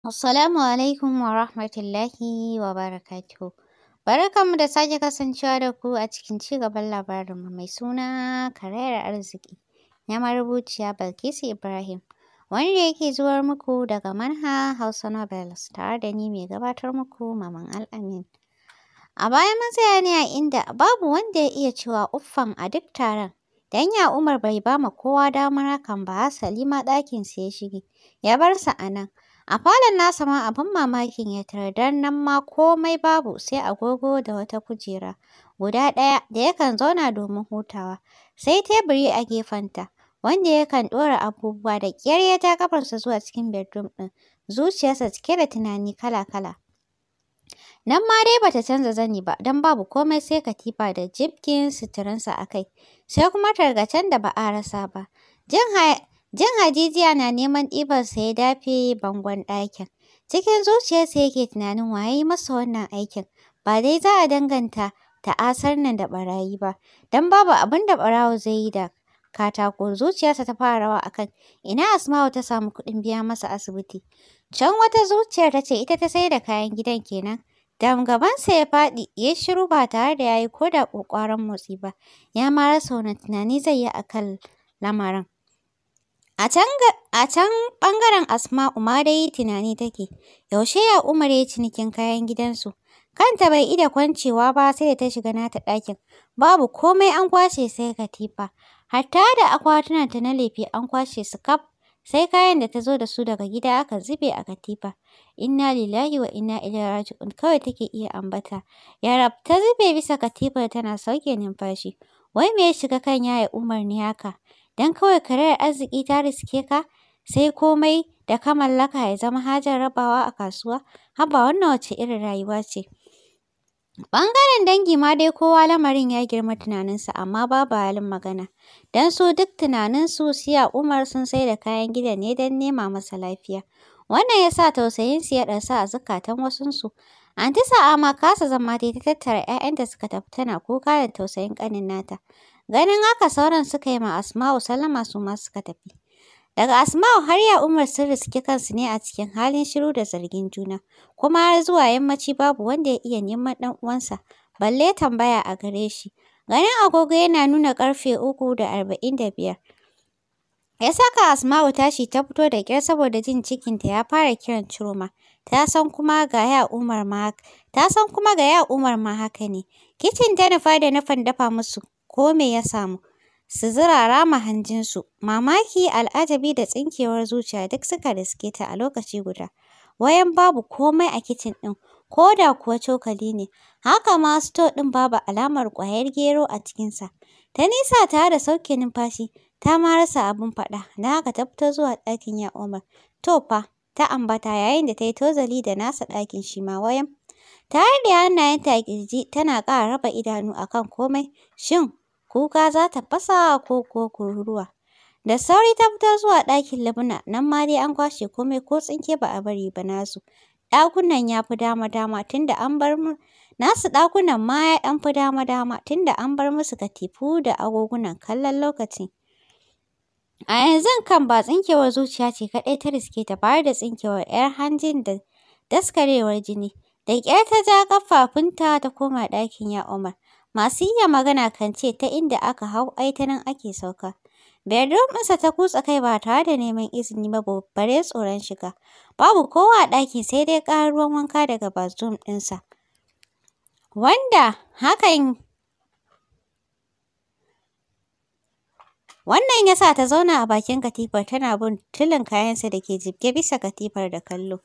Assalamu alaikum wa rahmatullahi wa barakatuhu. Barkanmu da sake kasancewa da ku a cikin cigaban labarinmu mai suna karayar arziki na marubuciya Bilkisu Ibrahim, wanda yake zuwar muku daga Manha Hausa Novels, tare da ni mai gabatar muku, Maman Al'amin. A baya mun tsaya ne a inda babu wanda ya iya cewa uffam a duk taron. Dan ya Umar bai ba ma kowa damar hakan ba, hasali ma ɗakinsa ya shige, ya bar sa a nan. A falon nasa ma abin mamakin ya tarar, don nan ma komai babu sai agogo da wata kujera guda ɗaya da yakan zauna domin hutawa, sai teburi a gefenta wanda yakan ɗora abubuwa. Da ƙyar ya ja ƙafarsa zuwa cikin bedroom ɗin, zuciyarsa cike da tunani kala-kala. Nan ma dai bata canza zani ba, don babu komai sai katifa da jibgin suturunsa a kai, sai kuma tarkacen da ba a rasa ba. Jin hajijiya na neman ɗibarsa ya dafe bangon ɗakin. Cikin zuciyarsa yake tunanin wa ya yi masa wannan aikin? Ba dai za a danganta ta'asar nan da ɓarayi ba, don babu abin da ɓarawo zai yi da katako. Zuciyarsa ta fara rawa a kan ina Asma'u ta samu kuɗin biya masa asibiti. Can wata zuciyar ta ce ita ta sai da kayan gidan kenan. Dam gabansa ya faɗi, ya yi shiru ba tare da ya yi ko da ƙwaƙƙwaran motsi ba. Ya ma rasa wane tunani zai yi a kan lamarin. A can ɓangaren Asma'u ma dai tunani take, yaushe ya Umar ya yi cinikin kayan gidansu? Kanta bai ida kwancewa ba sai da ta shiga nata ɗakin. Babu komai an kwashe sai katifa. Hatta da akwatunanta na lefe an kwashe su kaf. Sai kayan da ta zo da su daga gida aka zube a katifa. Inna lillahi wa inna ilaihi raji'un kawai take iya ambata. Yarab ta zube bisa katifar tana sauke numfashi. Wai me ya shiga kan Yaya Umar ne haka? Don kawai karayar arziki ta riske ka, sai komai da ka mallaka ya zama hajar rabawa a kasuwa? Haba, wannan wace irin rayuwa ce? Ɓangaren dangi ma dai kowa lamarin ya girma tunaninsa, amma babu halin magana. Don su duk tunaninsu su ya Umar sun sai da kayan gidan ne don nema masa lafiya. Wannan ya sa tausayinsu ya ɗarsu a zukatan wasunsu. Anty Sa'a ma kasa zama ta ta tattara 'ya'yanta suka tafi tana kuka da tausayin ƙanin nata. Ganin haka sauran suka yi ma Asma'u sallama su ma suka tafi. Daga Asma'u har ya Umar sun riski kansu ne a cikin halin shiru da zargin juna. Kuma har zuwa yammaci babu wanda ya iya neman ɗan uwansa, balle tambaya a gare shi. Ganin agogo yana nuna ƙarfe 3:45. Ya saka Asma'u tashi ta fito da ƙyar saboda jin cikinta ya fara kiran Ciroma. Ta san kuma ga ya Umar ma ta san kuma ga ya Umar ma haka ne. Kicin ta nufa da nufin dafa musu ko me ya samu, su zurara ma hanjinsu. Mamaki, al'ajabi da tsinkewar zuciya duk suka riske ta a lokaci guda. Wayan babu komai a kicin ɗin, ko da kuwa cokali ne. Haka ma sito ɗin babu alamar ƙwayar gero a cikinsa. Ta nisa tare da sauke numfashi, ta ma rasa abin faɗa, don haka ta fito zuwa ɗakin ya Umar. To fa, ta ambata yayin da ta yi tozali da nasa ɗakin shi ma wayan. Ta haɗe hannayenta a ƙirji tana ƙara raba idanu a kan komai. Shin kuka za ta fasa ko kuwa kururuwa? Da sauri ta fito zuwa ɗakin Lubna, nan ma dai an kwashe komai ko tsinke ba a bari ba nasu. Ɗakunan ya fi dama-dama tunda an bar nasu ɗakunan ma ya ɗan fi dama-dama tunda an bar musu katifu da agogunan kallon lokaci. A yanzun kam ba tsinkewar zuciya ce kaɗai ta riske ta ba har da tsinkewar 'yar hanjin da daskarewar jini. Da ƙyar ta ja ƙafafunta ta koma ɗakin ya Umar. Masu iya magana kan ce ta inda aka hau ai ta nan ake sauka. Bedroom ɗinsa ta kutsa kai ba tare da neman izini ba bare tsoron shiga. Babu kowa a ɗakin sai dai ƙarar ruwan wanka daga bathroom ɗinsa. Wanda hakan Wannan ya sa ta zauna a bakin katifar tana bin tulin kayansa da ke jibge bisa katifar da kallo.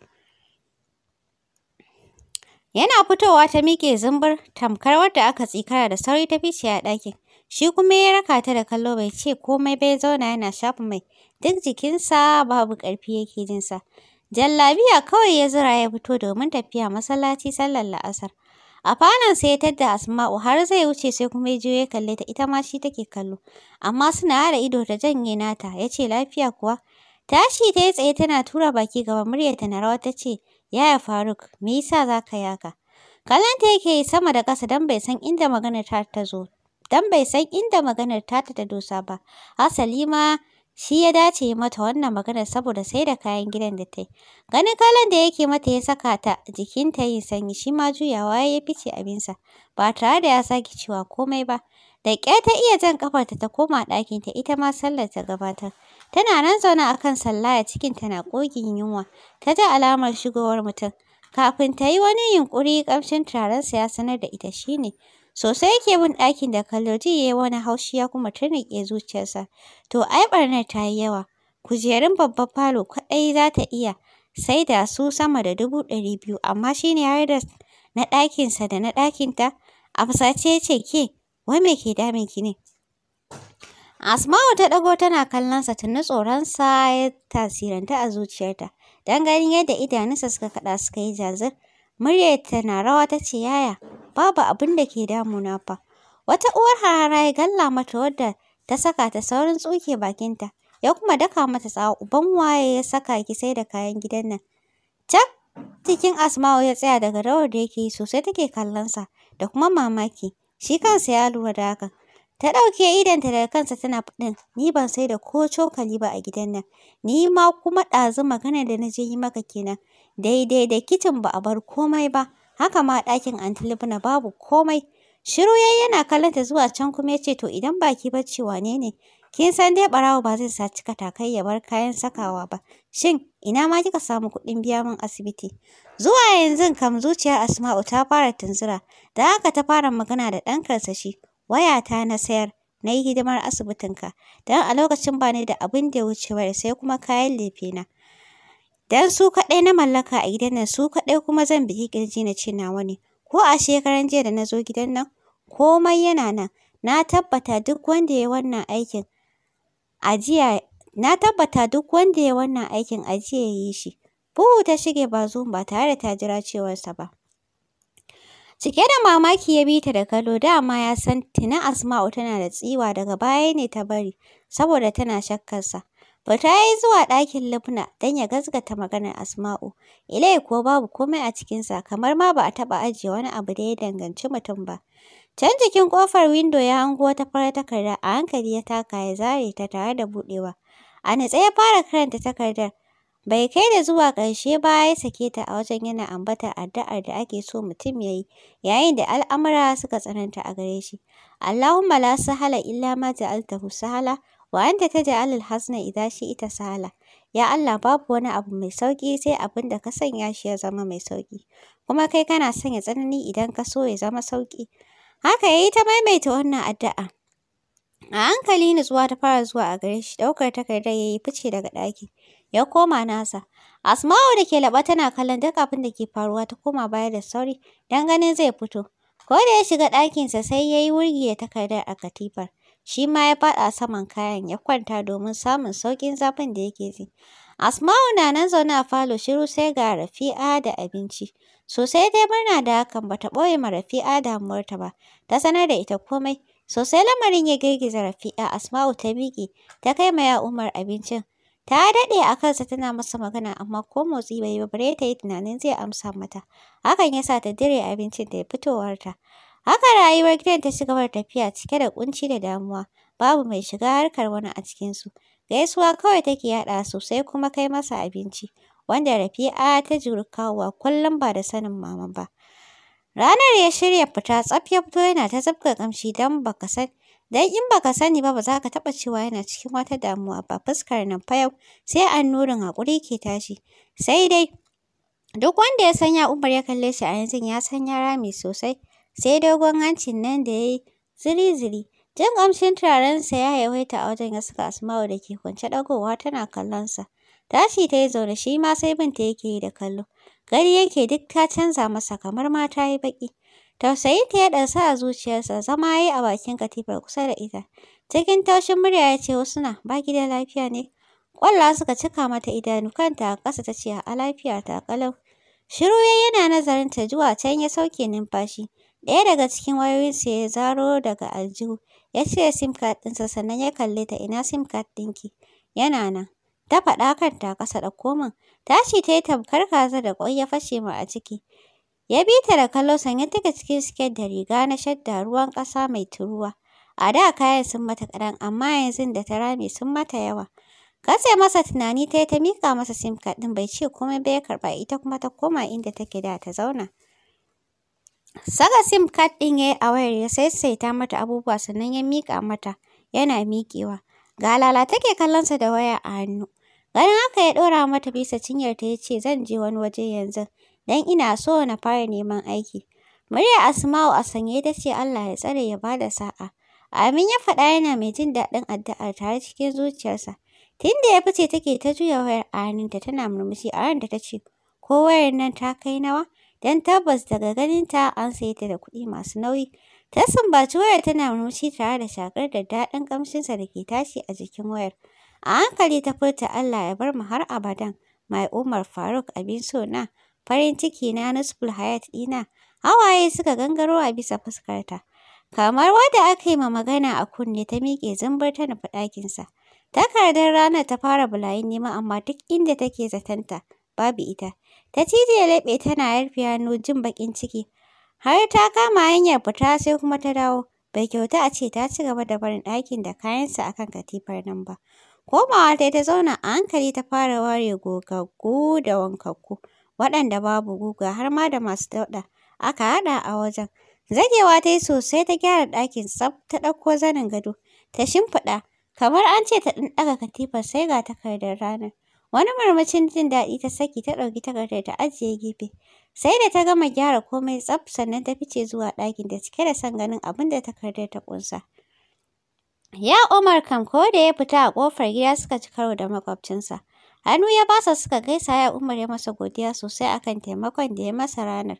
Yana fitowa ta miƙe zumbur tamkar wadda aka tsikara, da sauri ta fice a ɗakin. Shi kuma ya raka ta da kallo, bai ce komai ba, ya zauna yana shafa mai. Duk jikinsa babu ƙarfi yake jin sa. Jallabiya kawai ya zura ya fito domin tafiya masallaci sallar la'asar. A falonsa ya tadda Asma'u, har zai wuce sai kuma ya juyo ya kalle ta, ita ma shi take kallo. Amma suna haɗa ido ta janye nata, ya ce lafiya kuwa? Tashi ta yi tsaye tana tura baki gaba, muryarta na rawa ta ce, Yaya Faruk, me yasa za ka yi haka? Kallonta yake yi sama da ƙasa don bai san inda maganar ta ta zo. Don bai san inda maganar tata ta dosa ba. Hasali ma Shi ya dace ya mata wannan maganar saboda sai da kayan gidan da ta yi. Ganin kallon da yake mata ya saka ta jikinta yin sanyi, shi ma juyawa ya fice abinsa ba tare da ya sake cewa komai ba. Da ƙyar ta iya jan ƙafarta ta koma ɗakinta, ita ma sallar ta gabatar. Tana nan zaune a kan sallaya cikinta na ƙugin yunwa. Ta ji alamar shigowar mutum. Kafin ta yi wani yunƙuri ƙamshin turarensa ya sanar da ita shi ne. Sosai yake bin ɗakin da kallo, ji ya yi wani haushi ya kuma turnuƙe zuciyarsa. To ai ɓarnar ta yi yawa. Kujerun babban falo kaɗai za ta iya saida su sama da 200,000, amma shi ne har da na ɗakinsa da na ɗakinta. A fusace ya ce, ke, wai me ke damun ki ne? Asma'u ta ɗago tana kallonsa, tuni tsoronsa ya tasirantu a zuciyarta. Don ganin yadda idanunsa suka kaɗa suka yi jazir. Muryarta na rawa ta ce, yaya, babu abin da ke damuna fa. Wata uwar harara ya galla mata wadda ta saka ta saurin tsuke bakinta. Ya kuma daka mata tsawa, uban waye ya saka ki sai da kayan gidan nan? Cak jikin Asma'u ya tsaya daga rawar da yake yi sosai take kallonsa da kuma mamaki. Shi kansa ya lura da hakan. Ta ɗauke idonta daga kansa tana faɗin, ni ban sai da ko cokali ba a gidan nan. Ni ma kuma ɗazu maganar da na je yi maka kenan. Daidai da kicin ba a bar komai ba. Haka ma ɗakin Anty Lubna babu komai. Shiru ya yi yana kallon ta zuwa can kuma ya ce to idan ba ki ba ce wane ne? Kin san dai ɓarawo ba zai saci katakai ya bar kayan sakawa ba. Shin ina ma kika samu kuɗin biya min asibiti? Zuwa yanzu kam zuciyar Asma'u ta fara tunzura, da haka ta fara magana da ɗan karsashi. Wayata na sayar, na yi hidimar asibitinka, don a lokacin ba ni da abin da ya wuce wayar sai kuma kayan lefena. Don su kaɗai na mallaka a gidan nan, su kaɗai kuma zan bugi ƙirji na ce nawa ne. Ko a shekaran jiya da na zo gidan nan, komai yana nan. Na tabbata duk wanda ya yi wannan aikin ajiya na tabbata duk wanda ya yi wannan aikin a jiya ya yi shi. Buhu ta shige Bazoum ba tare da ta jira cewarsa ba. Cike da mamaki ya bi ta da kallo, dama ya san tuni Asma'u tana da tsiwa daga baya ne ta bari, saboda tana shakkarsa. Fita ya yi zuwa ɗakin Lubna don ya gaskata maganar Asma'u. Ilai kuwa babu komai a cikinsa, kamar ma ba a taɓa ajiye wani abu da ya danganci mutum ba. Can jikin ƙofar windo ya hango wata farar takarda, a hankali ya taka ya zare ta tare da buɗewa. A natse ya fara karanta takardar. Bai kai da zuwa ƙarshe ba ya sake ta a wajen yana ambatar addu'ar da ake so mutum ya yi yayin da al'amura suka tsananta a gare shi. Allahumma la sahala illa ma ja'altahu sahala wa anta taj'alul hazna idha shi'ta sahala. Ya Allah babu wani abu mai sauƙi sai abin da ka sanya shi ya zama mai sauƙi. Kuma kai kana sanya tsanani idan ka so ya zama sauƙi. Haka ya yi ta maimaita wannan addu'a. A hankali nutsuwa ta fara zuwa a gare shi, ɗaukar takardar ya yi fice daga ɗakin. Ya koma nasa. Asma'u da ke laɓe tana kallon duk abin da ke faruwa ta koma baya da sauri don ganin zai fito. Ko da ya shiga ɗakinsa sai ya yi wurgi da takardar a katifar. Shi ma ya faɗa saman kayan ya kwanta domin samun sauƙin zafin da yake ji. Asma'u na nan zaune a falo shiru sai ga Rafi'a da abinci. Sosai ta yi murna da hakan ba ta ɓoye ma Rafi'a damuwarta ba. Ta sanar da ita komai. Sosai lamarin ya girgiza Rafi'a, Asma'u ta miƙe ta kai ma ya Umar abincin. Ta daɗe a kansa tana masa magana amma ko motsi bai yi ba bare ta yi tunanin zai amsa mata. Hakan ya sa ta dire abincin da fitowarta. Haka rayuwar gidan ta ci gaba da tafiya cike da ƙunci da damuwa. Babu mai shiga harkar wani a cikinsu. Gaisuwa kawai take haɗa su sai kuma kai masa abinci, wanda Rafi'a ta juri kawowa kullum ba da sanin Mama ba. Ranar ya shirya fita tsaf ya fito yana ta zabga ƙamshi don baka san don in baka sani ba ba za ka taɓa cewa yana cikin wata damuwa ba fuskar nan fayau sai annurin haƙuri ke tashi. Sai dai duk wanda ya san ya Umar ya kalle shi a yanzu ya san ya rame sosai. Sai dogon hancin nan da ya yi ziri-ziri. Jin ƙamshin turarensa ya yawaita a wajen ya saka Asma'u da ke kwance ɗagowa tana kallonsa. Tashi ta yi zaune shi ma sai binta yake yi da kallo. Gani yake duk ta canza masa kamar ma ta yi baƙi. Tausayinta ya ɗarsu a zuciyarsa, zama ya yi a bakin katifar kusa da ita. Cikin taushin murya ya ce, Husna, ba ki da lafiya ne? Ƙwalla suka cika mata idanu, kanta a ƙasa ta ce, a'a lafiyata ƙalau. Shiru ya yi yana nazarin ta zuwa can ya sauke numfashi. Ɗaya daga cikin wayoyinsa ya zaro daga aljihu, ya cire sim card ɗinsa sannan ya kalle ta, ina sim card ɗinki? Yana nan. Ta faɗa kanta a ƙasa, ɗauko min. Tashi ta yi tamkar kazar da ƙwai ya fashe ma a ciki. Ya bi ta da kallo sanye take cikin siket da riga na shadda ruwan ƙasa mai turuwa. A da kayan sun mata kaɗan amma yanzu da ta rame sun mata yawa. Katse masa tunani ta yi ta miƙa masa sim card ɗin bai ce komai ba ya karɓa ita kuma ta koma inda take da ta zauna. Saka sim card ɗin ya yi a wayar ya saisaita mata abubuwa sannan ya miƙa mata yana miƙewa. Ga lala take kallonsa da waya a hannu. Ganin haka ya ɗora mata bisa cinyarta ya ce zan je wani waje yanzu don ina so na fara neman aiki. Muryar Asma'u a sanyaye ta ce Allah ya tsare ya ba da sa'a. Amin ya faɗa yana mai jin daɗin addu'ar tare cikin zuciyarsa. Tun da ya fice take ta juya wayar a hannunta tana murmushi a ranta ta ce ko wayar nan ta kai nawa? Don tabbas daga ganinta an saye ta da kuɗi masu nauyi. Ta sumbaci wayar tana murmushi tare da shaƙar daddaɗan ƙamshinsa da ke tashi a jikin wayar. A hankali ta furta Allah ya bar mu har abadan. My Umar Faruk abin so na, farin ciki na Nusful Hayat ɗina. Hawaye suka gangaro a bisa fuskarta. Kamar wadda aka yi ma magana a kunne ta miƙe zumbur ta nufi ɗakinsa. Takardar ranar ta fara bulayin nema amma duk inda take zatonta babu ita. Ta cije leɓe tana yarfe hannu jin baƙin ciki. Har ta kama hanyar fita sai kuma ta dawo. Bai kyautu a ce ta ci gaba da barin ɗakin da kayansa a kan katifar nan ba. Komawa ta yi ta zauna a hankali ta fara ware gogaggu da wankakku waɗanda babu guga har ma da masu dauɗa aka haɗa a wajen. Zagewa ta yi sosai ta gyara ɗakin tsaf ta ɗauko zanin gado ta shimfiɗa. Kamar an ce ta ɗan ɗaga katifar sai ga takardar ranar. Wani murmushin jin daɗi ta saki ta ɗauki takardar ta ajiye gefe. Sai da ta gama gyara komai tsaf sannan ta fice zuwa ɗakinta cike da son ganin abin da takardar ta ƙunsa. Ya Umar kam ko da ya fita a ƙofar gida suka ci karo da maƙwabcinsa. Hannu ya basa suka gaisa ya Umar ya masa godiya sosai akan taimakon da ya masa ranar.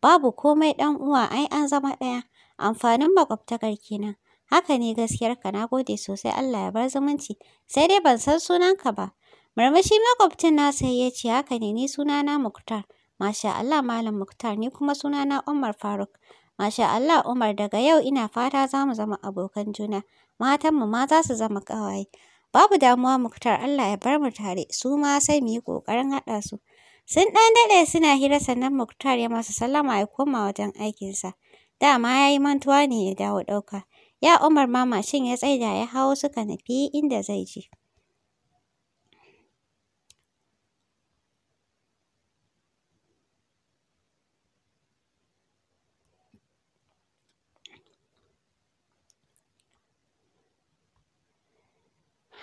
Babu komai ɗan uwa ai an zama ɗaya. Amfanin maƙwabtakar kenan. Haka ne gaskiyarka na gode sosai Allah ya bar zumunci. Sai dai ban san sunanka ba. Murmushi maƙwabcin nasa ya ce haka ne ni sunana Muktar. Masha Allah Malam Muktar ni kuma sunana Umar Faruk. Masha Allah Umar daga yau ina fata za mu zama abokan juna. Matanmu ma za su zama ƙawaye. Babu damuwa Muktar Allah ya bar mu tare su ma sai mu yi ƙoƙarin haɗa su. Sun ɗan daɗe suna hira sannan Muktar ya masa sallama ya koma wajen aikinsa. Dama ya yi mantuwa ne ya dawo ɗauka. Ya Umar ma mashin ya tsaida ya hau suka nufi inda zai je.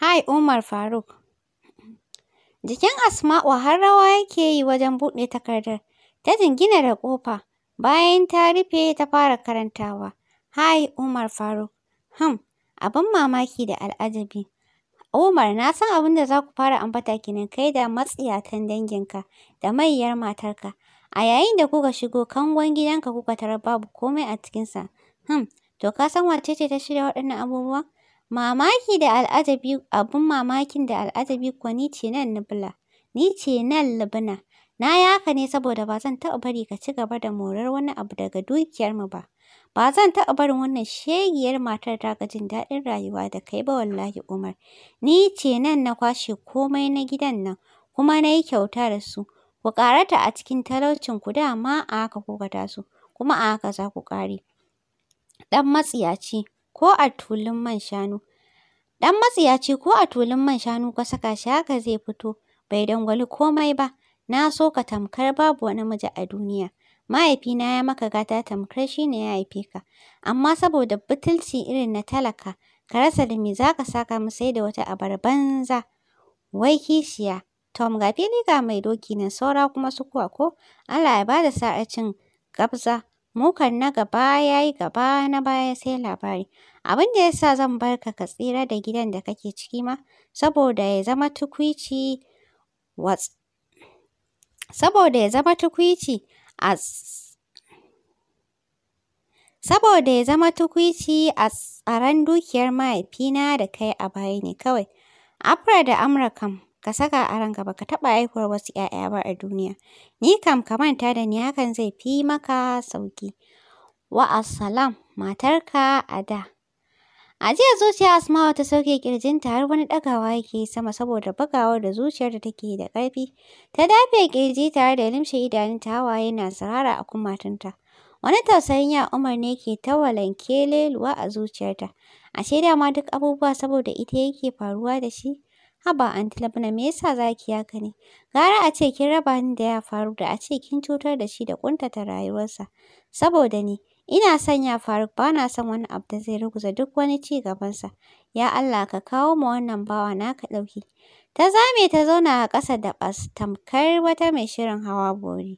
Hi Umar Faruk. Jikin Asma'u har rawa yake yi wajen buɗe takardar. Ta jingina da ƙofa. Bayan ta rufe ta fara karantawa. Hi Umar Faruk. Abin mamaki da al'ajabi. Umar na san abin da za ku fara ambata kenan kai da matsiyatan danginka da mayyar matarka. A yayin da kuka shigo kangon gidanka kuka tarar babu komai a cikinsa. To ka san wace ce ta shirya waɗannan abubuwan? Mamaki da al'ajabi, abin mamakin da al'ajabi kuwa ni ce nan Nubla. Ni ce nan Lubna. Na yi haka ne saboda ba zan taɓa bari ka ci gaba da morar wani abu daga dukiyarmu ba. Ba zan taɓa barin wannan shegiyar matar taka jin daɗin rayuwa da kai ba wallahi Umar. Ni ce nan na kwashe komai na gidan nan kuma na yi kyauta da su. Ku ƙarata a cikin talaucinku dama a haka kuka taso kuma a haka za ku ƙare. Ɗan matsiyaci ko a tulun man shanu. Ɗan matsiyaci ko a tulun man shanu ka saka shi haka zai fito bai dangwali komai ba. Na so ka tamkar babu wani namiji a duniya. Mahaifina ya maka gata tamkar shi ne ya haife ka. Amma saboda butulci irin na talaka, ka rasa da me za ka saka min sai da wata abar banza. Wai kishiya. Tom ga fili ga mai doki nan saura kuma sukuwa ko? Allah ya ba da sa'ar cin gabza. Mu kan na gaba ya yi gaba na baya sai labari. Abin da ya sa zan bar ka ka tsira da gidan da kake ciki ma, saboda ya zama tukwici saboda ya zama tukwici a saboda ya zama tukwici a tsaron dukiyar mahaifina da kai a baya ne kawai. Afra da Amra kam ka saka a ranka ba ka taɓa haihuwar wasu 'ya'ya ba a duniya. Ni kam ka manta da ni hakan zai fi maka sauƙi. Wa'assalam matarka a da. A jiya zuciya Asma'u ta sauke ƙirjinta har wani ɗagawa yake yi sama saboda bugawar da zuciyarta take yi da ƙarfi. Ta dafe ƙirji tare da lumshe idanunta hawaye na sirara a kumatunta. Wani tausayin ya Umar ne ke ta walankeleluwa a zuciyarta. Ashe dama duk abubuwa saboda ita yake faruwa da shi? Haba Anty Lubna me yasa za ki yi haka ne? Gara a ce kin raba ni da ya Faruk da a ce kin cutar da shi da ƙuntata rayuwarsa. Saboda ni, ina son ya Faruk ba na son wani abu da zai ruguza duk wani ci gabansa. Ya Allah ka kawo ma wannan bawa naka ɗauki. Ta zame ta zauna a ƙasa daɓas tamkar wata mai shirin hawa bori.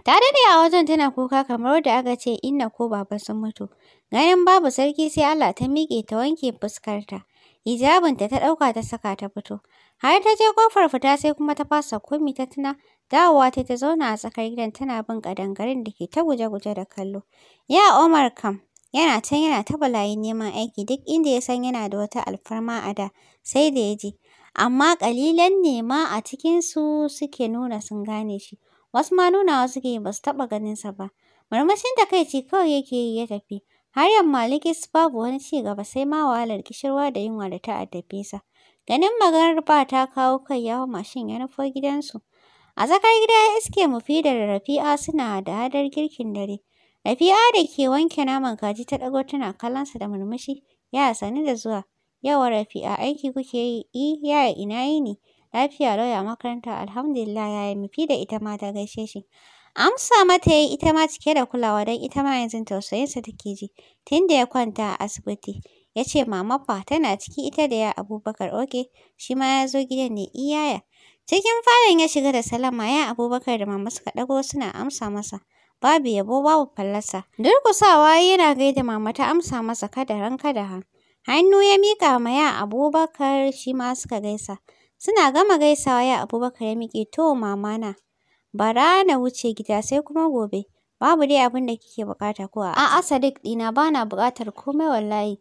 Ta daɗe a wajen tana kuka kamar wadda aka ce inna ko baba sun mutu. Ganin babu sarki sai Allah ta miƙe ta wanke fuskarta. Hijabinta ta ɗauka ta saka ta fito. Har ta je ƙofar fita sai kuma ta fasa komi ta tuna. Dawowa ta ta zauna a tsakar gidan tana bin ƙadangarun da ke ta guje-guje da kallo. Ya Umar kam yana can yana ta bala'in neman aiki duk inda ya san yana da wata alfarma a da sai da ya je. Amma ƙalilan ne ma a cikinsu suke nuna sun gane shi. Wasu ma nunawa suke yi ba su taɓa ganinsa ba. Murmushin takaici kawai yake yi ya tafi. Har yamma likis babu wani ci gaba sai ma wahalar ƙishirwa da yunwa da ta addabe sa. Ganin magariba ta kawo kai ya hau mashin ya nufo gidansu. A tsakar gida ya iske Mufida da Rafi'a suna hada-hadar girkin dare. Rafi'a da ke wanke naman kaji ta ɗago tana kallonsa da murmushi. Yaya sannu da zuwa. Yawwa Rafi'a aiki kuke yi? I yaya ina yini? Lafiya lau ya makaranta? Alhamdulillah yaya Mufida ita ma ta gaishe shi. Amsa mata ya yi ita ma cike da kulawa don ita ma yanzu tausayinsa take ji tun da ya kwanta a asibiti. Ya ce mama fa tana ciki ita da ya Abubakar okay shi ma ya zo gidan ne i yaya. Cikin falon ya shiga da salama ya Abubakar da mama suka ɗago suna amsa masa. Babu yabo babu fallasa. Durƙusawa yana gaida mama ta amsa masa kadaran kadahan. Hannu ya miƙa ma ya Abubakar shi ma suka gaisa. Suna gama gaisawa ya Abubakar ya miƙe to mama na. Bara na wuce gida sai kuma gobe. Babu dai abin da kike buƙata ko a'a Sadiq ɗina bana buƙatar komai wallahi.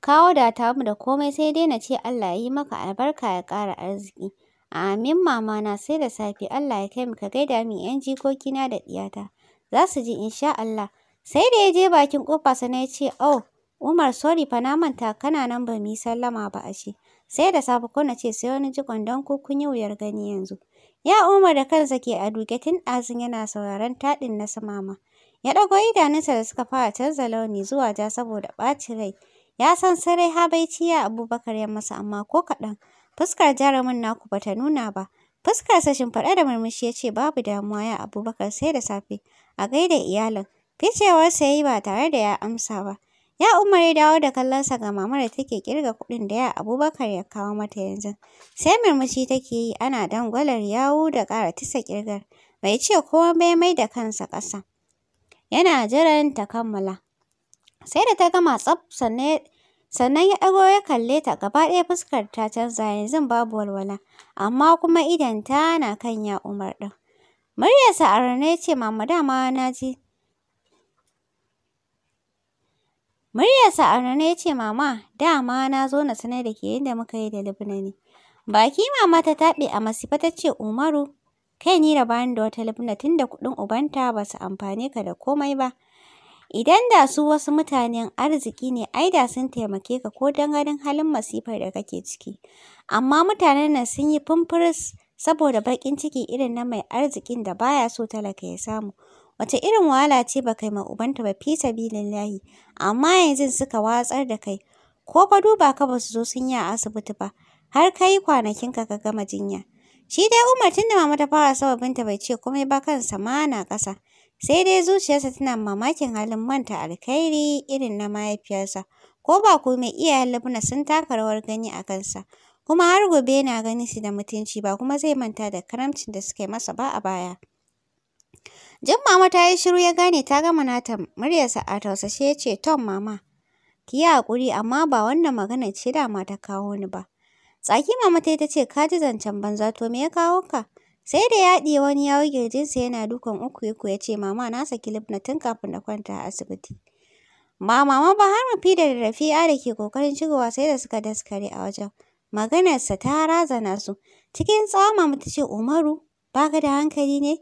Ka wadata mu da komai sai dai na ce Allah ya yi maka albarka ya ƙara arziki. Amin mama na sai da safe Allah ya kai mu ka gaida min 'yan jikokina da ɗiyata. Za su ji insha Allah. Sai da ya je bakin ƙofa sannan ya ce oh Umar sorry fa na manta kana nan ba mu yi sallama ba ashe. Sai da safe ko na ce sai wani jikon don ku kun yi wuyar gani yanzu. Ya Umar da kansa ke a duke tun ɗazun yana sauraron taɗin na su mama. Ya ɗago idanunsa da suka fara canza launi zuwa ja saboda ɓacin rai. Ya san sarai habaici ya Abubakar ya masa amma ko kaɗan fuskar jarumin naku ba ta nuna ba. Fuskarsa shimfiɗe da murmushi ya ce babu damuwa ya Abubakar sai da safe. A gaida iyalin. Ficewarsa ya yi ba tare da ya amsa ba. Ya Umar ya dawo da kallonsa ga mama da take ƙirga kuɗin da ya Abubakar ya kawo mata yanzu. Sai murmushi take yi ana dangwalar yawu da ƙara tisa ƙirgar. Bai ce komai ba ya mai da kansa ƙasa. Yana jiran ta kammala. Sai da ta gama tsaf sannan ya ɗago ya kalle ta gaba ɗaya fuskar ta canza yanzu babu walwala. Amma kuma idonta na kan ya Umar ɗin. Muryarsa a raunane ya ce mama dama na ji. Muryarsa a raunane ya ce mama dama na zo na sanar da ke yadda muka yi da Lubna ne. Baki mama ta taɓe a masife ta ce Umaru kai ni raba ni da wata Lubna tunda kuɗin ubanta ba su amfane ka da komai ba. Idan da su wasu mutanen arziki ne ai da sun taimake ka ko don ganin halin masifar da kake ciki. Amma mutanen nan sun yi fumfuris saboda baƙin ciki irin na mai arzikin da baya so talaka ya samu. Wace irin wahala ce ba kai ma ubanta ba fi sabilillahi, amma yanzu suka watsar da kai. Ko fa duba ka ba su zo sun yi a asibiti ba, har ka yi kwanakinka ka gama jinya. Shi dai Umar tun da mama ta fara sababinta bai ce komai ba kansa ma na ƙasa. Sai dai zuciyarsa tana mamakin halin manta alkhairi irin na mahaifiyarsa. Ko ba komai iyayen Lubna sun taka rawar gani a kansa. Kuma har gobe yana ganin su da mutunci ba kuma zai manta da karamcin da suka yi masa ba a baya. Jin mama ta yi shiru ya gane ta gama nata muryarsa a tausashe ya ce tom mama ki yi haƙuri amma ba wannan maganar ce dama ta kawo ni ba. Tsaki mama ta yi ta ce ka ji zancen banza to me ya kawo ka? Sai da ya haɗiye wani yawu ƙirjinsa yana dukan uku-uku ya ce mama na saki Lubna tun kafin na kwanta a asibiti. Ba mama ba har Mufida da Rafi'a da ke ƙoƙarin shigowa sai da suka daskare a wajen. Maganarsa ta razana su. Cikin tsawa mama ta ce Umaru ba ka da hankali ne?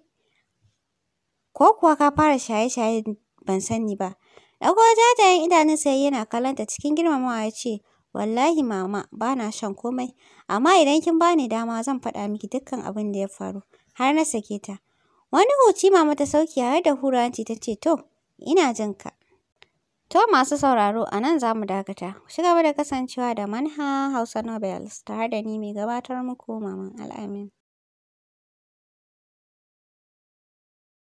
Ko kuwa ka fara shaye-shaye ban sani ba. Ɗago jajayen idanunsa yana kallon ta cikin girmamawa ya ce wallahi mama ba na shan komai. Amma idan kin bani dama zan faɗa miki dukkan abin da ya faru har na sake ta. Wani huci mama ta sauke har da hura hanci ta ce to ina jin ka. To masu sauraro a nan za mu dakata. Ku ci gaba da kasancewa da Manha Hausa Novels tare da ni mai gabatar muku Maman Al'amin.